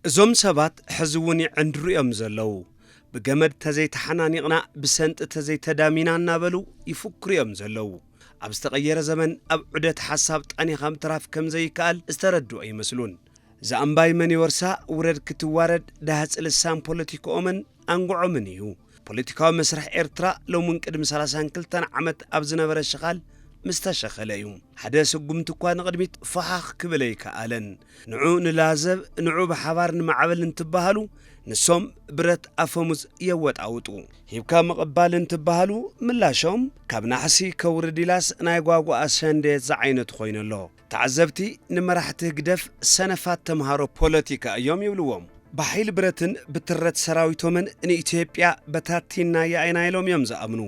እዞም ሰባት ሕዚ እውን ይዕንድሩ እዮም ዘለዉ። ብገመድ ተዘይተሓናኒቕና፣ ብሰንጢ ተዘይተዳሚና እናበሉ ይፍክሩ እዮም ዘለዉ። ኣብ ዝተቐየረ ዘመን ኣብ ዑደት ሓሳብ ጣኒኻ ምትራፍ ከም ዘይከኣል ዝተረድኡ ኣይመስሉን። እዛ እምባይ መን ይወርሳ፣ ውረድ ክትዋረድ ዳህፂ ልሳን ፖለቲክኦምን ኣንግዖምን እዩ። ፖለቲካዊ መስርሕ ኤርትራ ሎምን ቅድሚ ሰላሳን ክልተን ዓመት ኣብ ዝነበረ ሽኻል ምስ ተሸኸለ እዩ። ሓደ ስጉምቲ እኳ ንቕድሚት ፈኻኽ ክብል ኣይከኣለን። ንዑ ንላዘብ፣ ንዑ ብሓባር ንማዕበል እንትበሃሉ፣ ንሶም ብረት ኣፈሙዝ የወጣውጡ። ሂብካ ምቕባል እንትበሃሉ፣ ምላሾም ካብ ናሕሲ ከውርድ ኢላስ ናይ ጓጓ ኣሸንደየት ዝዓይነቱ ኮይኑ ኣሎ። ተዓዘብቲ ንመራሕቲ ህግደፍ ሰነፋት ተምሃሮ ፖለቲካ እዮም ይብልዎም። ብሓይሊ ብረትን ብትረት ሰራዊቶምን ንኢትዮጵያ በታቲናያ ኢና ኢሎም እዮም ዝኣምኑ።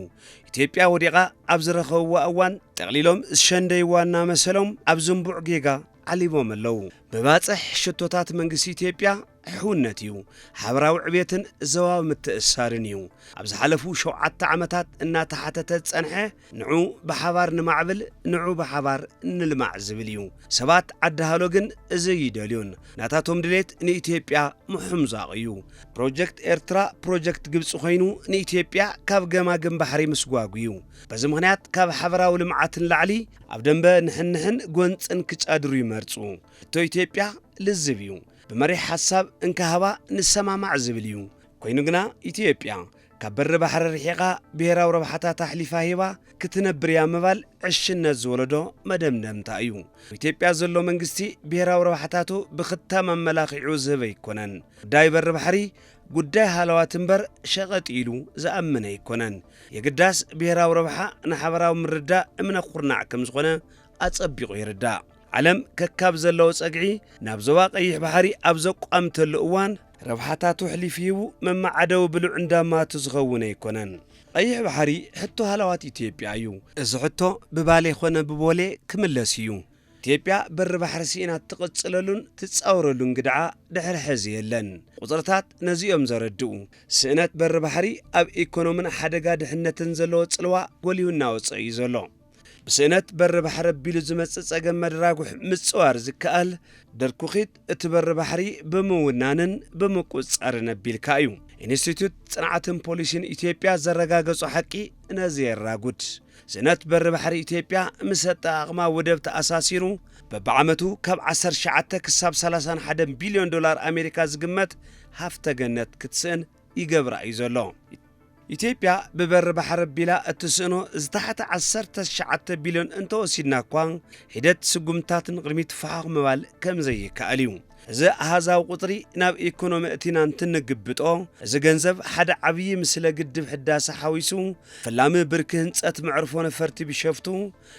ኢትዮጵያ ወዲቓ ኣብ ዝረኸብዋ እዋን ጠቕሊሎም ዝሸንደይዋ እናመሰሎም ኣብ ዝንቡዕ ጌጋ ዓሊቦም ኣለዉ። ብባጽሕ ሽቶታት መንግስቲ ኢትዮጵያ ሕውነት እዩ፣ ሓበራዊ ዕብየትን ዘባዊ ምትእስሳርን እዩ። ኣብ ዝሓለፉ ሸውዓተ ዓመታት እናተሓተተ ዝጸንሐ ንዑ ብሓባር ንማዕብል፣ ንዑ ብሓባር ንልማዕ ዝብል እዩ። ሰባት ዓዲ ሃሎ ግን እዚ ይደልዩን። ናታቶም ድሌት ንኢትዮጵያ ምሕምዛቕ እዩ። ፕሮጀክት ኤርትራ ፕሮጀክት ግብጺ ኮይኑ ንኢትዮጵያ ካብ ገማግም ባሕሪ ምስጓጉ እዩ። በዚ ምኽንያት ካብ ሓበራዊ ልምዓት ንላዕሊ ኣብ ደንበ ንሕንሕን ጎንጽን ክጫድሩ ይመርጹ። ሕቶ ኢትዮጵያ ልዝብ እዩ። ብመሪሕ ሓሳብ እንካሃባ ንሰማማዕ ዝብል እዩ። ኮይኑ ግና ኢትዮጵያ ካብ በሪ ባሕሪ ርሒቓ ብሄራዊ ረብሓታት ኣሕሊፋ ሂባ ክትነብር እያ ምባል ዕሽነት ዝወለዶ መደምደምታ እዩ። ኣብ ኢትዮጵያ ዘሎ መንግስቲ ብሄራዊ ረብሓታቱ ብኽታም ኣመላኺዑ ዝህብ ኣይኮነን። ጉዳይ በሪ ባሕሪ ጉዳይ ሃለዋት እምበር ሸቐጥ ኢሉ ዝኣምን ኣይኮነን። የግዳስ ብሄራዊ ረብሓ ንሓበራዊ ምርዳእ እምነ ኩርናዕ ከም ዝኾነ ኣጸቢቑ ይርዳእ። ዓለም ከካብ ዘለዎ ጸግዒ ናብ ዞባ ቀይሕ ባሕሪ ኣብ ዘቋምተሉ እዋን ረብሓታቱ ኣሕሊፉ ሂቡ መመዓደዊ ብሉዕ እንዳማቱ ዝኸውን ኣይኮነን። ቀይሕ ባሕሪ ሕቶ ሃለዋት ኢትዮጵያ እዩ። እዚ ሕቶ ብባሌ ኮነ ብቦሌ ክምለስ እዩ። ኢትዮጵያ በሪ ባሕሪ ስኢና ትቕጽለሉን ትጻወረሉን ግድዓ ድሕሪ ሕዚ የለን። ቁጽርታት ነዚ እዮም ዘረድኡ። ስእነት በሪ ባሕሪ ኣብ ኢኮኖምን ሓደጋ ድሕነትን ዘለዎ ጽልዋ ጎሊሁ እናወጸ እዩ ዘሎ። ብስእነት በሪ ባሕሪ ኣቢሉ ዝመጽእ ጸገም መድራጉሕ ምጽዋር ዝከኣል፣ ደርኩኺት እቲ በሪ ባሕሪ ብምውናንን ብምቁጽጻርን ኣቢልካ እዩ። ኢንስቲትዩት ጽንዓትን ፖሊሲን ኢትዮጵያ ዘረጋገጾ ሓቂ ነዚ የራጉድ። ስእነት በሪ ባሕሪ ኢትዮጵያ ምስ ኣጠቓቕማ ወደብ ተኣሳሲሩ፣ በብዓመቱ ካብ ዓሰርተ ትሽዓተ ክሳብ ሰላሳን ሓደን ቢልዮን ዶላር ኣሜሪካ ዝግመት ሃፍተ ገነት ክትስእን ይገብራ እዩ ዘሎ። ኢትዮጵያ ብበሪ ባሕሪ ኣቢላ እትስእኖ ዝተሓተ ዓሰርተ ትሽዓተ ቢልዮን እንተወሲድና እኳ፣ ሒደት ስጉምትታት ንቕድሚት ፋሕኽ ምባል ከም ዘይከኣል እዩ። እዚ ኣሃዛዊ ቁጽሪ ናብ ኢኮኖሚ እቲና እንትንግብጦ፣ እዚ ገንዘብ ሓደ ዓብዪ ምስለ ግድብ ሕዳሰ ሓዊሱ፣ ፈላሚ ብርኪ ህንጸት መዕርፎ ነፈርቲ ቢሸፍቱ፣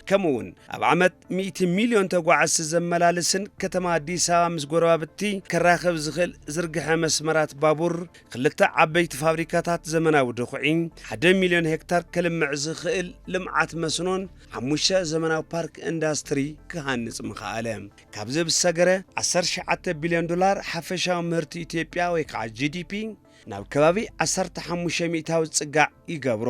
ከምኡውን ኣብ ዓመት ሚእቲ ሚልዮን ተጓዓዝቲ ዘመላልስን ከተማ ኣዲስ ኣበባ ምስ ጎረባብቲ ከራኽብ ዝኽእል ዝርግሐ መስመራት ባቡር፣ ክልተ ዓበይቲ ፋብሪካታት ዘመናዊ ድኹዒ፣ ሓደ ሚልዮን ሄክታር ከልምዕ ዝኽእል ልምዓት መስኖን ሓሙሽተ ዘመናዊ ፓርክ ኢንዳስትሪ ክሃንጽ ምኸኣለ። ካብዚ ብዝሰገረ ዓሰርተ ትሽዓተ ቢልዮን ዶላር ሓፈሻዊ ምህርቲ ኢትዮጵያ ወይ ከዓ ጂ ዲ ፒ ናብ ከባቢ ዓሰርተ ሓሙሽተ ሚእታዊ ዝጽጋዕ ይገብሮ።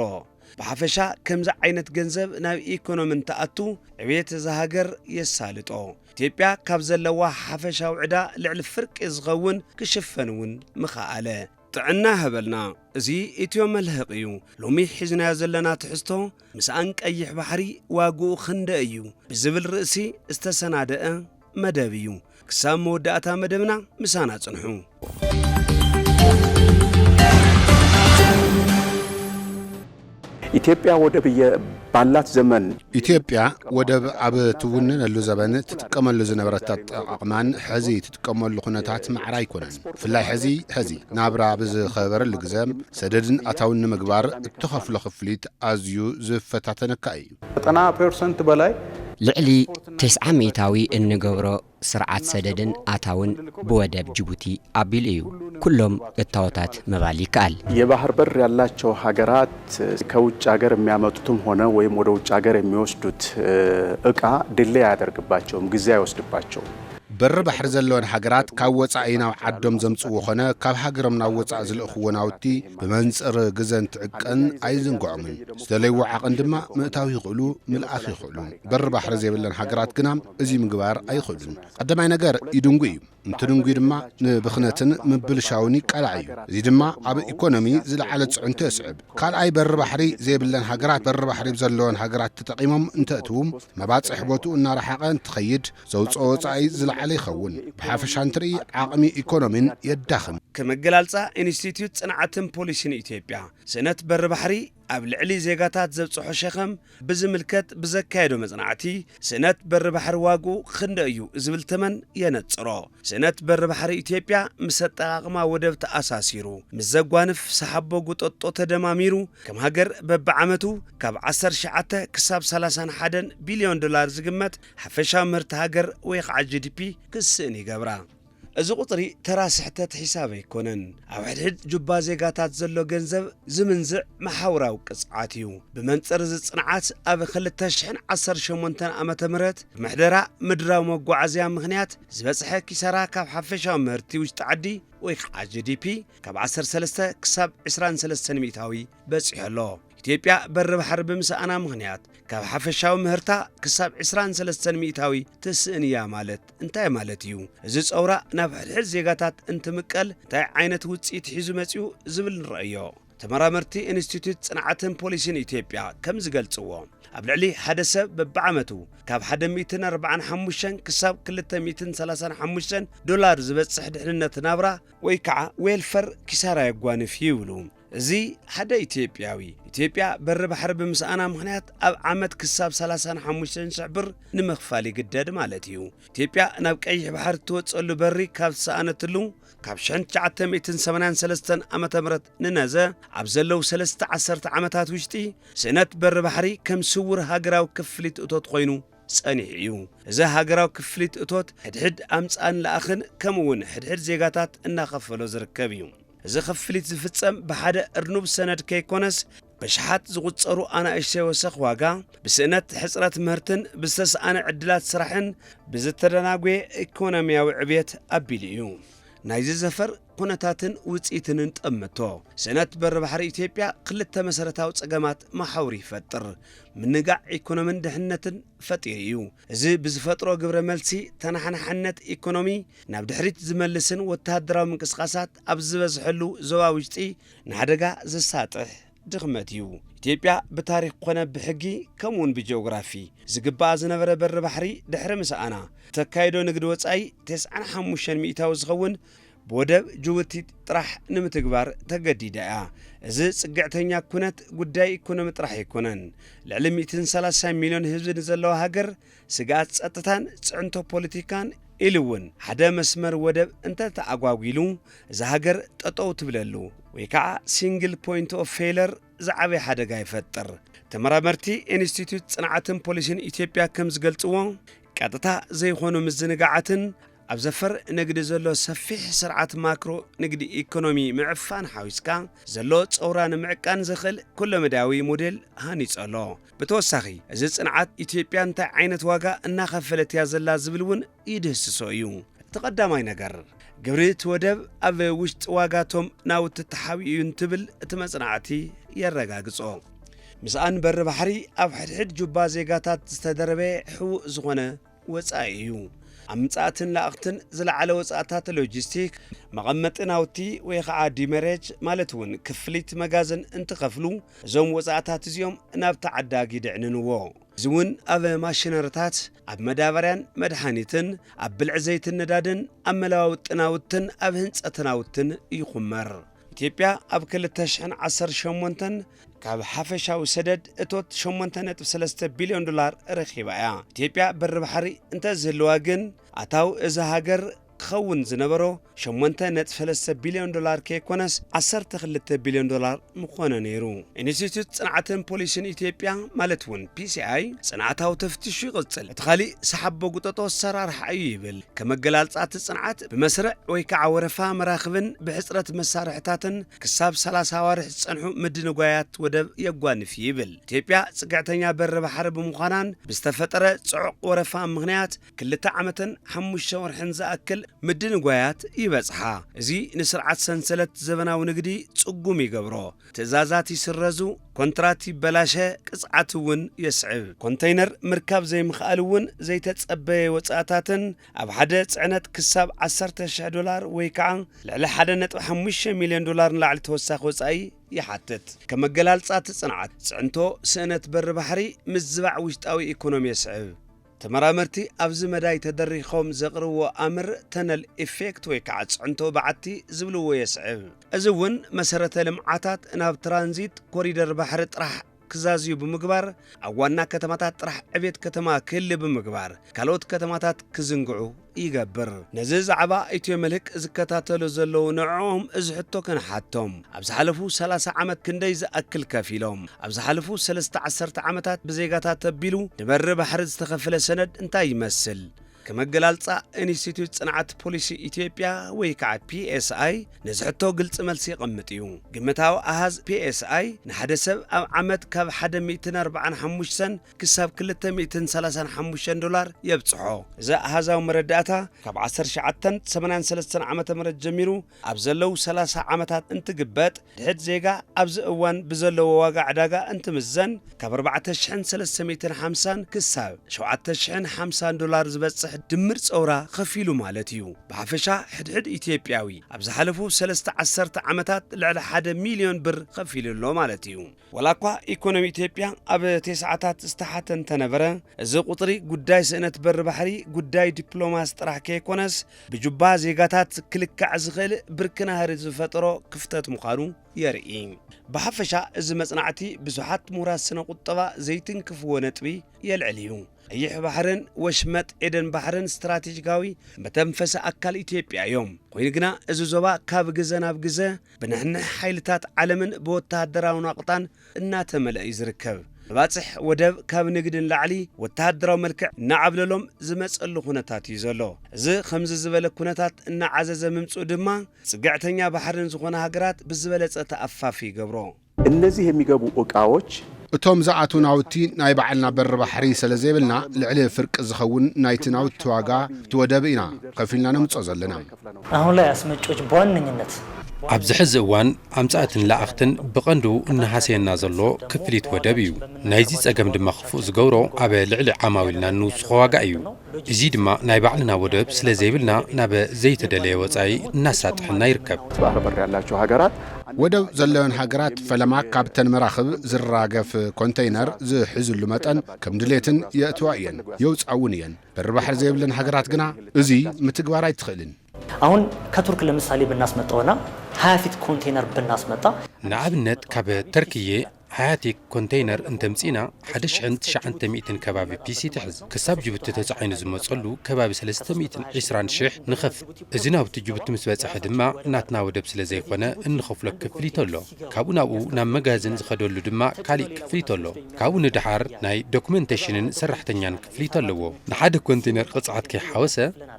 ብሓፈሻ ከምዚ ዓይነት ገንዘብ ናብ ኢኮኖሚ እንትኣቱ ዕብየት እዛ ሃገር የሳልጦ። ኢትዮጵያ ካብ ዘለዋ ሓፈሻዊ ዕዳ ልዕሊ ፍርቂ ዝኸውን ክሽፈን እውን ምኸኣለ። ጥዕና ይሃበልና። እዚ ኢትዮ መልህቕ እዩ። ሎሚ ሒዝናዮ ዘለና ትሕዝቶ ምስኣን ቀይሕ ባሕሪ ዋግኡ ክንደይ እዩ ብዝብል ርእሲ ዝተሰናደአ መደብ እዩ። ክሳብ መወዳእታ መደብና ምሳና ጽንሑ። ኢትዮጵያ ወደብ እየ ባላት ዘመን ኢትዮጵያ ወደብ ኣብ ትውንነሉ ዘበን ትጥቀመሉ ዝነበረት ኣጠቓቕማን ሕዚ ትጥቀመሉ ኩነታት ማዕረ ኣይኮነን። ብፍላይ ሕዚ ሕዚ ናብራ ኣብ ዝኸበረሉ ግዘ ሰደድን ኣታውን ንምግባር እትኸፍሎ ክፍሊት ኣዝዩ ዝፈታተነካ እዩ። ዘጠና ፐርሰንት በላይ ልዕሊ ተስዓ ሚእታዊ እንገብሮ ስርዓት ሰደድን ኣታውን ብወደብ ጅቡቲ ኣቢሉ እዩ። ኩሎም እታወታት ምባል ይከኣል። የባህር በር ያላቸው ሀገራት ከውጭ ሀገር የሚያመጡትም ሆነ ወይም ወደ ውጭ ሀገር የሚወስዱት እቃ ድሌ አያደርግባቸውም፣ ጊዜ አይወስድባቸውም። በሪ ባሕሪ ዘለወን ሃገራት ካብ ወጻኢ ናብ ዓዶም ዘምጽእዎ ኾነ ካብ ሃገሮም ናብ ወጻኢ ዝልእኽዎ ናውቲ ብመንጽር ግዘ እንትዕቀን ኣይዝንግዖምን። ዝደለይዎ ዓቐን ድማ ምእታው ይኽእሉ፣ ምልኣኽ ይኽእሉ። በሪ ባሕሪ ዘይብለን ሃገራት ግና እዚ ምግባር ኣይኽእሉን። ቀዳማይ ነገር ይድንጉ እዩ። እንትድንጉ ድማ ንብኽነትን ምብልሻውን ይቃላዕ እዩ። እዚ ድማ ኣብ ኢኮኖሚ ዝለዓለ ጽዕንቶ የስዕብ። ካልኣይ፣ በሪ ባሕሪ ዘይብለን ሃገራት በሪ ባሕሪ ዘለወን ሃገራት ተጠቒሞም እንተእትዉ፣ መባጽሕ ቦትኡ እናረሓቐ እንትኸይድ፣ ዘውፅኦ ወፃኢ ዝለዓለ ይኸውን። ብሓፈሻ እንትርኢ፣ ዓቕሚ ኢኮኖሚን የዳኽም። ከመገላልፃ፣ ኢንስቲትዩት ፅንዓትን ፖሊሲን ኢትዮጵያ፣ ስእነት በሪ ባሕሪ ኣብ ልዕሊ ዜጋታት ዘብፅሖ ሸኸም ብዝምልከት ብዘካየዶ መፅናዕቲ፣ ስእነት በሪ ባሕሪ ዋግኡ ክንደይ እዩ ዝብል ተመን የነፅሮ። ስእነት በሪ ባሕሪ ኢትዮጵያ ምስ ኣጠቓቕማ ወደብ ተኣሳሲሩ፣ ምስ ዘጓንፍ ሰሓቦ ጉጠጦ ተደማሚሩ፣ ከም ሃገር በብዓመቱ ካብ ዓሰርተ ትሽዓተ ክሳብ ሰላሳን ሓደን ቢልዮን ዶላር ዝግመት ሓፈሻዊ ምህርቲ ሃገር ወይ ከዓ ጂ ዲ ፒ ክስእን ይገብራ። እዚ ቁፅሪ ተራ ስሕተት ሒሳብ ኣይኮነን። ኣብ ሕድሕድ ጁባ ዜጋታት ዘሎ ገንዘብ ዝምንዝዕ መሓውራዊ ቅፅዓት እዩ። ብመንፅር እዚ ፅንዓት፣ ኣብ ክልተ ሽሕን ዓሰርተ ሸሞንተን ዓመተ ምህረት ብምሕደራ ምድራዊ መጓዓዝያ ምኽንያት ዝበፅሐ ኪሳራ ካብ ሓፈሻዊ ምህርቲ ውሽጢ ዓዲ ወይ ከዓ ጂ ዲ ፒ ካብ ዓሰርተ ሰለስተ ክሳብ ዕስራን ሰለስተን ሚእታዊ በፂሑ ኣሎ። ኢትዮጵያ በሪ ባሕሪ ብምስኣና ምኽንያት ካብ ሓፈሻዊ ምህርታ ክሳብ ዕስራን ሰለስተን ሚእታዊ ትስእን እያ ማለት እንታይ ማለት እዩ? እዚ ፀውራ ናብ ሕድሕድ ዜጋታት እንትምቀል እንታይ ዓይነት ውፅኢት ሒዙ መፂኡ ዝብል ንረአዮ። ተመራመርቲ ኢንስቲትዩት ፅንዓትን ፖሊሲን ኢትዮጵያ ከም ዝገልፅዎ፣ ኣብ ልዕሊ ሓደ ሰብ በብዓመቱ ካብ ሓደ ሚእትን ኣርባዓን ሓሙሽተን ክሳብ ክልተ ሚእትን ሰላሳን ሓሙሽተን ዶላር ዝበፅሕ ድሕንነት ናብራ ወይ ከዓ ዌልፈር ኪሳራ የጓንፍ እዩ ይብሉ። እዚ ሓደ ኢትዮጵያዊ፣ ኢትዮጵያ በሪ ባሕሪ ብምስኣና ምኽንያት ኣብ ዓመት ክሳብ ሰላሳን ሓሙሽተን ሽሕ ብር ንምኽፋል ይግደድ ማለት እዩ። ኢትዮጵያ ናብ ቀይሕ ባሕሪ እትወፀሉ በሪ ካብ ዝሰኣነትሉ፣ ካብ ሽሕን ትሽዓተ ሚእትን ሰማንያን ሰለስተን ዓመተ ምህረት ንነዘ፣ ኣብ ዘለዉ ሰለስተ ዓሰርተ ዓመታት ውሽጢ፣ ስእነት በሪ ባሕሪ ከም ስውር ሃገራዊ ክፍሊት እቶት ኮይኑ ጸኒሑ እዩ። እዚ ሃገራዊ ክፍሊት እቶት ሕድሕድ ኣምጻእን ለኣኽን ከምኡ እውን ሕድሕድ ዜጋታት እናኸፈሎ ዝርከብ እዩ። እዚ ክፍሊት ዝፍጸም ብሓደ እርኑብ ሰነድ ከይኮነስ፣ በሽሓት ዝቑጸሩ ኣናእሽተይ ወሰኽ ዋጋ፣ ብስእነት ሕጽረት ምህርትን ብዝተሰኣነ ዕድላት ስራሕን ብዝተደናጎየ ኢኮኖሚያዊ ዕብየት ኣቢሉ እዩ። ናይዚ ዘፈር ኩነታትን ውጽኢትን ንጠምቶ። ስእነት በሪ ባሕሪ ኢትዮጵያ ክልተ መሰረታዊ ጸገማት መሓውር ይፈጥር። ምንጋዕ ኢኮኖምን ድሕነትን ፈጢሩ እዩ። እዚ ብዝፈጥሮ ግብረ መልሲ ተናሓናሕነት ኢኮኖሚ ናብ ድሕሪት ዝመልስን ወተሃደራዊ ምንቅስቓሳት ኣብ ዝበዝሐሉ ዞባ ውሽጢ ንሓደጋ ዘሳጥሕ ድኽመት እዩ። ኢትዮጵያ ብታሪኽ ኮነ ብሕጊ ከምኡውን ብጂኦግራፊ ዝግባኣ ዝነበረ በሪ ባሕሪ ድሕሪ ምስኣና፣ ተካይዶ ንግዲ ወጻኢ ተስዓን ሓሙሽተን ሚእታዊ ዝኸውን ብወደብ ጅቡቲ ጥራሕ ንምትግባር ተገዲዳ እያ። እዚ ጽግዕተኛ ኩነት ጉዳይ ኢኮኖሚ ጥራሕ ኣይኮነን። ልዕሊ ሚእትን ሰላሳን ሚልዮን ህዝቢ ንዘለዋ ሃገር ስግኣት ጸጥታን ጽዕንቶ ፖለቲካን ኢሉ እውን ሓደ መስመር ወደብ እንተተኣጓጒሉ፣ እዛ ሃገር ጠጠው ትብለሉ ወይ ከዓ ሲንግል ፖይንት ኦፍ ፌለር ዝዓበየ ሓደጋ ይፈጥር። ተመራመርቲ ኢንስቲትዩት ጽንዓትን ፖሊሲን ኢትዮጵያ ከም ዝገልጽዎ፣ ቀጥታ ዘይኮኑ ምዝንጋዓትን ኣብ ዘፈር ንግዲ ዘሎ ሰፊሕ ስርዓት ማክሮ ንግዲ ኢኮኖሚ ምዕፋን ሓዊስካ ዘሎ ጸውራ ንምዕቃን ዘኽእል ኩለመዳያዊ ሞዴል ሃኒጹ ኣሎ። ብተወሳኺ፣ እዚ ጽንዓት ኢትዮጵያ እንታይ ዓይነት ዋጋ እናኸፈለት እያ ዘላ ዝብል እውን ይድህስሶ እዩ። እቲ ቀዳማይ ነገር፣ ግብሪ እቲ ወደብ ኣብ ውሽጢ ዋጋቶም ናውቲ ተሓቢኡ እዩ እንትብል እቲ መጽናዕቲ የረጋግጾ። ምስኣን በሪ ባሕሪ ኣብ ሕድሕድ ጁባ ዜጋታት ዝተደረበ ሕዉእ ዝኾነ ወጻኢ እዩ። ኣምጻእትን ለኣኽትን ዝለዓለ ወጻእታት ሎጂስቲክ፣ መቐመጢ ናውቲ ወይ ኸዓ ዲመሬጅ ማለት እውን ክፍሊት መጋዘን እንትኸፍሉ፣ እዞም ወጻእታት እዚኦም ናብ ተዓዳጊ ድዕንንዎ። እዚ እውን ኣብ ማሽነርታት፣ ኣብ መዳበርያን መድሓኒትን፣ ኣብ ብልዒ ዘይትን ነዳድን፣ ኣብ መለዋወጢ ናውትን ኣብ ህንጸት ናውትን ይኹመር። ኢትዮጵያ ኣብ ክልተ ሽሕን ዓሰርተ ሸሞንተን ካብ ሓፈሻዊ ሰደድ እቶት ሸሞንተ ነጥቢ ሰለስተ ቢልዮን ዶላር ረኺባ እያ። ኢትዮጵያ በሪ ባሕሪ እንተዝህልዋ ግን ኣታዊ እዛ ሃገር ክኸውን ዝነበሮ ሸሞንተ ነጥቢ ሰለስተ ቢልዮን ዶላር ከይኮነስ ዓሰርተ ክልተ ቢልዮን ዶላር ምኾነ ነይሩ። ኢንስቲትዩት ጽንዓትን ፖሊሲን ኢትዮጵያ ማለት እውን ፒ ሲ ኣይ ጽንዓታዊ ተፍትሹ ይቕጽል። እቲ ካሊእ ሰሓቦ ጉጠጦ ኣሰራርሓ እዩ ይብል። ከም መገላልጻ እቲ ጽንዓት ብመስርዕ ወይ ከዓ ወረፋ መራኽብን ብሕጽረት መሳርሕታትን ክሳብ ሰላሳ ኣዋርሕ ዝጸንሑ ምድንጓያት ወደብ የጓንፍ እዩ ይብል። ኢትዮጵያ ጽግዕተኛ በሪ ባሕሪ ብምዃናን ብዝተፈጠረ ጽዑቕ ወረፋ ምኽንያት ክልተ ዓመትን ሓሙሽተ ወርሕን ዝኣክል ምድንጓያት ይበጽሓ። እዚ ንስርዓት ሰንሰለት ዘበናዊ ንግዲ ጽጉም ይገብሮ። ትእዛዛት ይስረዙ፣ ኮንትራት ይበላሸ፣ ቅጽዓት እውን የስዕብ። ኮንተይነር ምርካብ ዘይምኽኣል እውን ዘይተጸበየ ወጻእታትን ኣብ ሓደ ጽዕነት ክሳብ ዓሰርተ ሽሕ ዶላር ወይ ከዓ ልዕሊ ሓደ ነጥቢ ሓሙሽተ ሚልዮን ዶላር ንላዕሊ ተወሳኺ ወጻኢ ይሓትት። ከም መገላልጻ እቲ ጽንዓት፣ ጽዕንቶ ስእነት በሪ ባሕሪ ምዝባዕ ውሽጣዊ ኢኮኖሚ የስዕብ። ተመራመርቲ ኣብዚ መዳይ ተደሪኾም ዘቕርብዎ ኣምር ተነል ኢፌክት ወይ ከዓ ጽዕንቶ በዓቲ ዝብልዎ የስዕብ። እዚ እውን መሰረተ ልምዓታት ናብ ትራንዚት ኮሪደር ባሕሪ ጥራሕ ክዛዝዩ ብምግባር ኣብ ዋና ከተማታት ጥራሕ ዕቤት ከተማ ክህሊ ብምግባር ካልኦት ከተማታት ክዝንግዑ ይገብር። ነዚ ዛዕባ ኢትዮ መልህቅ ዝከታተሉ ዘለዉ ንዕኦም እዚ ሕቶ ክንሓቶም። ኣብ ዝሓለፉ ሰላሳ ዓመት ክንደይ ዝኣክል ከፊሎም? ኣብ ዝሓለፉ ሰለስተ ዓሰርተ ዓመታት ብዜጋታት ተቢሉ ንበሪ ባሕሪ ዝተኸፍለ ሰነድ እንታይ ይመስል? ከም ኣገላልጻ ኢንስቲትዩት ጽንዓት ፖሊሲ ኢትዮጵያ ወይ ከዓ ፒኤስኣይ ነዚ ሕቶ ግልጺ መልሲ የቐምጥ እዩ። ግምታዊ ኣሃዝ ፒኤስኣይ ንሓደ ሰብ ኣብ ዓመት ካብ ሓደ ሚእትን ኣርባዓን ሓሙሽተን ክሳብ ክልተ ሚእትን ሰላሳን ሓሙሽተን ዶላር የብጽሖ። እዚ ኣሃዛዊ መረዳእታ ካብ ዓሰርተ ትሽዓተ ሰማንያን ሰለስተን ዓመተ ምህረት ጀሚሩ ኣብ ዘለዉ ሰላሳ ዓመታት እንትግበጥ፣ ድሕድ ዜጋ ኣብዚ እዋን ብዘለዎ ዋጋ ዕዳጋ እንትምዘን፣ ካብ ኣርባዕተ ሽሕን ሰለስተ ሚእትን ሓምሳን ክሳብ ሸውዓተ ሽሕን ሓምሳን ዶላር ዝበጽሕ ድምር ጸውራ ኸፊሉ ማለት እዩ። ብሓፈሻ፣ ሕድሕድ ኢትዮጵያዊ ኣብ ዝሓለፉ ሰለስተ ዓሰርተ ዓመታት ልዕሊ ሓደ ሚልዮን ብር ኸፊሉ ኣሎ ማለት እዩ። ወላ እኳ ኢኮኖሚ ኢትዮጵያ ኣብ ተስዓታት ዝተሓተ እንተነበረ፣ እዚ ቁጽሪ ጉዳይ ስእነት በሪ ባሕሪ ጉዳይ ዲፕሎማሲ ጥራሕ ከይኮነስ፣ ብጁባ ዜጋታት ክልካዕ ዝኽእል ብርኪ ናህሪ ዝፈጠሮ ክፍተት ምዃኑ የርኢ። ብሓፈሻ፣ እዚ መጽናዕቲ ብዙሓት ምሁራት ስነ ቁጠባ ዘይትንክፍዎ ነጥቢ የልዕል እዩ። ቀይሕ ባሕርን ወሽመጥ ኤደን ባሕርን ስትራቴጂካዊ መተንፈሲ ኣካል ኢትዮጵያ እዮም። ኮይኑ ግና፣ እዚ ዞባ ካብ ግዘ ናብ ግዘ ብንሕንሕ ሓይልታት ዓለምን ብወተሃደራዊ ናቑጣን እናተመልአ እዩ ዝርከብ። መባጽሕ ወደብ ካብ ንግዲ ንላዕሊ ወተሃደራዊ መልክዕ እናዓብለሎም ዝመጸሉ ኩነታት እዩ ዘሎ። እዚ ከምዚ ዝበለ ኩነታት እናዓዘዘ ምምጽኡ ድማ፣ ጽግዕተኛ ባሕርን ዝኾና ሃገራት ብዝበለጸ ተኣፋፊ ይገብሮ። እነዚህ የሚገቡ ዕቃዎች እቶም ዝኣትዉ ናውቲ ናይ ባዕልና በሪ ባሕሪ ስለ ዘይብልና፣ ልዕሊ ፍርቂ ዝኸውን ናይቲ ናውቲ ዋጋ እቲ ወደብ ኢና ከፊልና ነምጽኦ ዘለና። አሁን ላይ አስመጪዎች በዋነኝነት ኣብዚ ሕዚ እዋን ኣምጻእትን ለኣኽትን ብቐንዱ እናሃሰየና ዘሎ ክፍሊት ወደብ እዩ። ናይዚ ጸገም ድማ ክፉእ ዝገብሮ ኣብ ልዕሊ ዓማዊልና እንውስኾ ዋጋ እዩ። እዚ ድማ ናይ ባዕልና ወደብ ስለ ዘይብልና ናብ ዘይተደለየ ወጻኢ እናሳጥሐና ይርከብ። ባህር በር ያላቸው ሀገራት ወደብ ዘለወን ሃገራት ፈለማ ካብተን መራኽብ ዝራገፍ ኮንተይነር ዝሕዝሉ መጠን ከም ድሌትን የእትዋ እየን፣ የውፅኣ እውን እየን። በሪ ባሕሪ ዘይብለን ሃገራት ግና እዚ ምትግባር ኣይትኽእልን። አሁን ከቱርክ ለምሳሌ ብናስመጣውና ሀያ ፊት ኮንቴነር ብናስመጣ ንኣብነት ካብ ተርክየ ሃያቲክ ኮንተይነር እንተምጺእና ሓደ ሽሕን ትሽዓተ ሚእትን ከባቢ ፒሲ ትሕዝ። ክሳብ ጅቡቲ ተጻዒኑ ዝመጸሉ ከባቢ ሰለስተ ሚእትን ዕስራን ሽሕ ንኸፍል። እዚ ናብቲ ጅቡቲ ምስ በጽሐ ድማ ናትና ወደብ ስለ ዘይኮነ እንኸፍሎ ክፍሊት ኣሎ። ካብኡ ናብኡ ናብ መጋዝን ዝኸደሉ ድማ ካሊእ ክፍሊት ኣሎ። ካብኡ ንደሓር ናይ ዶኩመንቴሽንን ሰራሕተኛን ክፍሊት ኣለዎ። ንሓደ ኮንቴነር ቅጽዓት ከይሓወሰ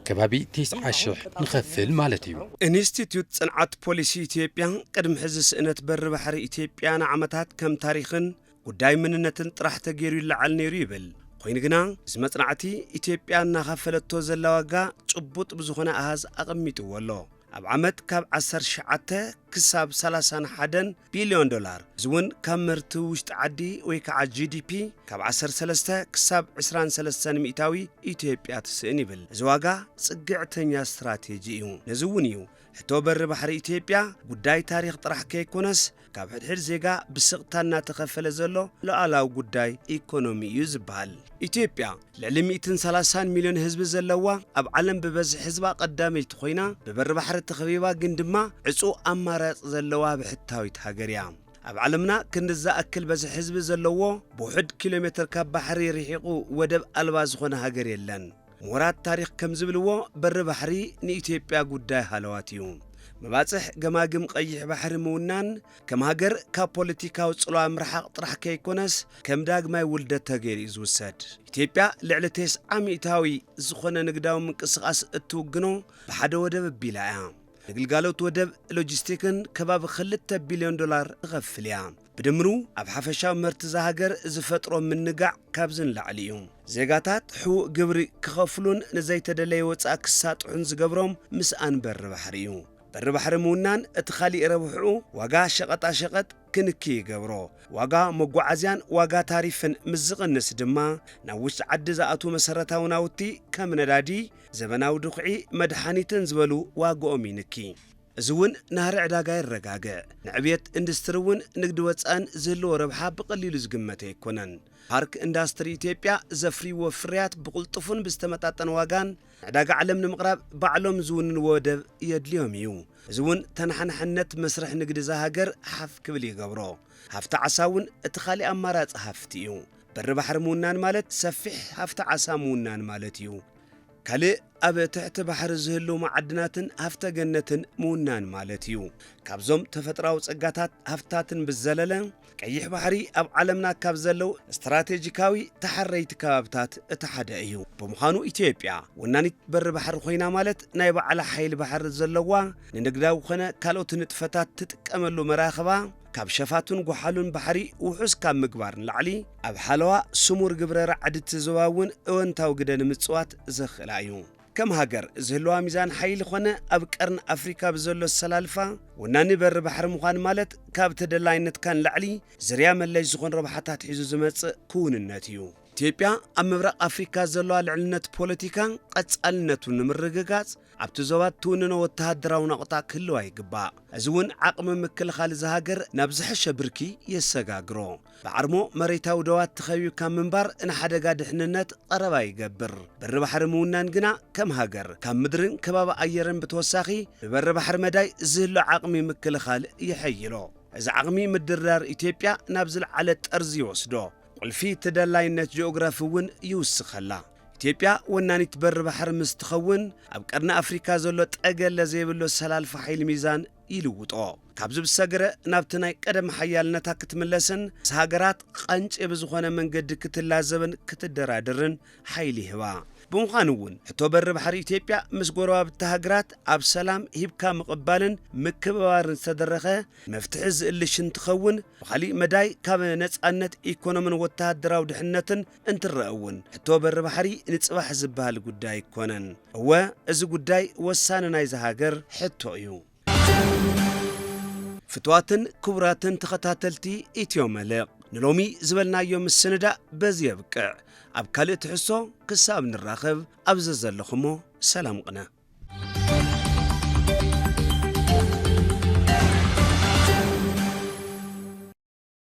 ከባቢ ተስዓ ሽሕ ንኸፍል ማለት እዩ። ኢንስቲትዩት ጽንዓት ፖሊሲ ኢትዮጵያ ቅድሚ ሕዚ ስእነት በሪ ባሕሪ ኢትዮጵያ ንዓመታት ከም ታሪኽን ጉዳይ መንነትን ጥራሕ ተገይሩ ይለዓል ነይሩ ይብል። ኮይኑ ግና እዚ መጽናዕቲ ኢትዮጵያ እናኸፈለቶ ዘላ ዋጋ ጭቡጥ ብዝኾነ ኣሃዝ ኣቐሚጥዎ ኣሎ። ኣብ ዓመት ካብ ዓሰርተ ትሽዓተ ክሳብ ሰላሳን ሓደን ቢልዮን ዶላር፣ እዚ እውን ካብ ምህርቲ ውሽጢ ዓዲ ወይ ከዓ ጂ ዲ ፒ ካብ ዓሰርተ ሰለስተ ክሳብ ዕስራን ሰለስተን ሚእታዊ ኢትዮጵያ ትስእን ይብል። እዚ ዋጋ ጽግዕተኛ ስትራቴጂ እዩ። ነዚ እውን እዩ ሕቶ በሪ ባሕሪ ኢትዮጵያ ጉዳይ ታሪኽ ጥራሕ ከይኮነስ ካብ ሕድሕድ ዜጋ ብስቕታ እናተኸፈለ ዘሎ ሉዓላዊ ጉዳይ ኢኮኖሚ እዩ ዝበሃል። ኢትዮጵያ ልዕሊ ሚእትን ሰላሳን ሚልዮን ህዝቢ ዘለዋ፣ ኣብ ዓለም ብበዝሒ ህዝባ ቀዳመይቲ ኮይና፣ ብበሪ ባሕሪ ተኸቢባ ግን ድማ ዕጹው ኣማራጺ ዘለዋ ብሕታዊት ሃገር እያ። ኣብ ዓለምና ክንዲ ዝኣክል በዝሒ ህዝቢ ዘለዎ ብውሑድ ኪሎ ሜትር ካብ ባሕሪ ርሒቑ ወደብ ኣልባ ዝኾነ ሃገር የለን። ምሁራት ታሪኽ ከም ዝብልዎ በሪ ባሕሪ ንኢትዮጵያ ጉዳይ ሃለዋት እዩ። መባጽሕ ገማግም ቀይሕ ባሕሪ ምውናን ከም ሃገር ካብ ፖለቲካዊ ጽልዋ ምርሓቕ ጥራሕ ከይኮነስ ከም ዳግማይ ውልደት ተገይሩ እዩ ዝውሰድ። ኢትዮጵያ ልዕሊ ተስዓ ሚእታዊ ዝኾነ ንግዳዊ ምንቅስቓስ እትውግኖ ብሓደ ወደብ ኣቢላ እያ። ንግልጋሎት ወደብ ሎጂስቲክን ከባቢ ክልተ ቢልዮን ዶላር ትኸፍል እያ። ብድምሩ ኣብ ሓፈሻዊ ምህርቲ እዛ ሃገር ዝፈጥሮ ምንጋዕ ካብዚ ንላዕሊ እዩ። ዜጋታት ሕቡእ ግብሪ ክኸፍሉን ንዘይተደለየ ወጻኢ ክሳጥሑን ዝገብሮም ምስኣን በሪ ባሕሪ እዩ። በሪ ባሕሪ ምውናን እቲ ካሊእ ረብሕኡ ዋጋ ሸቐጣ ሸቐጥ ክንኪ ይገብሮ። ዋጋ መጓዓዝያን ዋጋ ታሪፍን ምስ ዝቕንስ ድማ ናብ ውሽጢ ዓዲ ዝኣትዉ መሰረታዊ ናውቲ ከም ነዳዲ፣ ዘበናዊ ድኹዒ፣ መድሓኒትን ዝበሉ ዋግኦም ይንኪ። እዚ እውን ናህሪ ዕዳጋ የረጋግዕ። ንዕብየት ኢንዱስትሪ እውን ንግዲ ወፃእን ዝህልዎ ረብሓ ብቐሊሉ ዝግመት ኣይኮነን። ፓርክ ኢንዳስትሪ ኢትዮጵያ ዘፍርይዎ ፍርያት ብቕልጡፉን ብዝተመጣጠነ ዋጋን ንዕዳጋ ዓለም ንምቕራብ ባዕሎም ዝውንንዎ ወደብ የድልዮም እዩ። እዚ እውን ተነሓናሕነት መስርሕ ንግዲ እዛ ሃገር ሓፍ ክብል ይገብሮ። ሃፍቲ ዓሳ እውን እቲ ካሊእ ኣማራፂ ሃፍቲ እዩ። በሪ ባሕሪ ምውናን ማለት ሰፊሕ ሃፍቲ ዓሳ ምውናን ማለት እዩ። ካልእ ኣብ ትሕቲ ባሕሪ ዝህሉ መዓድናትን ሃፍተ ገነትን ምውናን ማለት እዩ። ካብዞም ተፈጥራዊ ጸጋታት ሃፍታትን ብዘለለ፣ ቀይሕ ባሕሪ ኣብ ዓለምና ካብ ዘለዉ ስትራቴጂካዊ ተሓረይቲ ከባብታት እቲ ሓደ እዩ። ብምዃኑ ኢትዮጵያ ወናኒት በሪ ባሕሪ ኮይና ማለት ናይ ባዕላ ሓይሊ ባሕሪ ዘለዋ፣ ንንግዳዊ ኮነ ካልኦት ንጥፈታት ትጥቀመሉ መራኽባ ካብ ሸፋቱን ጎሓሉን ባሕሪ ውሑስ ካብ ምግባር ንላዕሊ፣ ኣብ ሓለዋ ስሙር ግብረ ራዕዲ እቲ ዞባ እውን እወንታዊ ግደ ንምጽዋት ዘኽእላ እዩ። ከም ሃገር ዝህልዋ ሚዛን ሓይሊ ኾነ ኣብ ቀርኒ ኣፍሪካ ብዘሎ ኣሰላልፋ ወናኒ በሪ ባሕሪ ምዃን ማለት ካብ ተደላይነትካ ንላዕሊ ዝርያ መለሽ ዝኾን ረብሓታት ሒዙ ዝመጽእ ክውንነት እዩ። ኢትዮጵያ ኣብ ምብራቕ ኣፍሪካ ዘለዋ ልዕልነት ፖለቲካ ቀጻልነቱ ንምርግጋጽ ኣብቲ ዞባ ትውንኖ ወተሃደራዊ ናቑጣ ክህልዋ ይግባእ። እዚ እውን ዓቕሚ ምክልኻል እዛ ሃገር ናብ ዝሐሸ ብርኪ የሰጋግሮ። ብዓርሞ መሬታዊ ደዋት ተኸቢብካ ምንባር ንሓደጋ ድሕንነት ቐረባ ይገብር። በሪ ባሕሪ ምውናን ግና ከም ሃገር ካብ ምድርን ከባቢ ኣየርን ብተወሳኺ ብበሪ ባሕሪ መዳይ ዝህሉ ዓቕሚ ምክልኻል የሐይሎ። እዚ ዓቕሚ ምድርዳር ኢትዮጵያ ናብ ዝለዓለ ጠርዚ ይወስዶ። ቁልፊ ተደላይነት ጂኦግራፊ እውን ይውስኸላ። ኢትዮጵያ ወናኒት በሪ ባሕሪ ምስ ትኸውን ኣብ ቀርኒ ኣፍሪካ ዘሎ ጠገለ ዘይብሎ ሰላልፋ ሓይሊ ሚዛን ይልውጦ። ካብዚ ብሰገረ ናብቲ ናይ ቀደም ሓያልነታ ክትምለስን ምስ ሃገራት ቐንጭ ብዝኾነ መንገዲ ክትላዘብን ክትደራደርን ሓይሊ ይህባ። ብምዃኑ እውን ሕቶ በሪ ባሕሪ ኢትዮጵያ ምስ ጎረባብቲ ሃገራት ኣብ ሰላም ሂብካ ምቕባልን ምክብባርን ዝተደረኸ መፍትሒ ዝእልሽ እንትኸውን፣ ብኻሊእ መዳይ ካብ ነጻነት ኢኮኖምን ወተሃደራዊ ድሕነትን እንትረአ እውን ሕቶ በሪ ባሕሪ ንጽባሕ ዝበሃል ጉዳይ ኣይኮነን። እወ፣ እዚ ጉዳይ ወሳኒ ናይዛ ሃገር ሕቶ እዩ። ፍትዋትን ክቡራትን ተኸታተልቲ ኢትዮ መልሕቕ፣ ንሎሚ ዝበልናዮ ምስንዳእ በዚ የብቅዕ። ኣብ ካልእ ትሕዝቶ ክሳብ ንራኸብ ኣብ ዘዘለኹሞ ሰላም ቅነ።